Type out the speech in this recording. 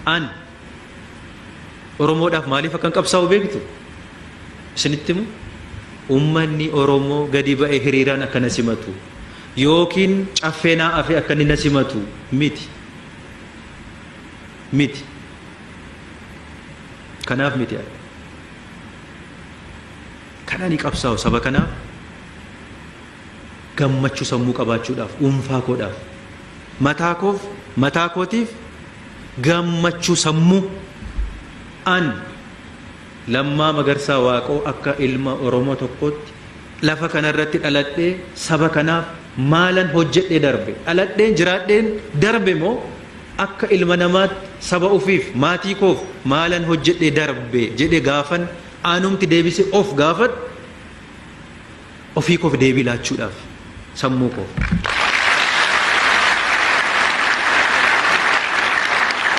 An Oromoodhaaf maaliif akkan qabsaa'u beektu? Isinitti himu, ummanni Oromoo gadi ba'e hiriiraan akka na simatu yookiin caffeenaa afe akka inni na simatu miti. Miti. Kanaaf miti ani. Kan ani qabsaa'u saba kanaaf gammachuu sammuu qabaachuudhaaf, dhuunfaa koodhaaf, mataa koof, mataa kootiif gammachuu sammuu. An Lammaa Magarsaa Waaqoo akka ilma Oromoo tokkootti lafa kanarratti dhaladhee saba kanaaf maalan hojjedhee darbe? Dhaladheen jiraadheen darbe moo akka ilma namaatti saba ofiif, maatii koof maalan hojjedhee darbe jedhe gaafan anumti deebisee of gaafadhu, ofii koof deebii laachuudhaaf sammuu koof.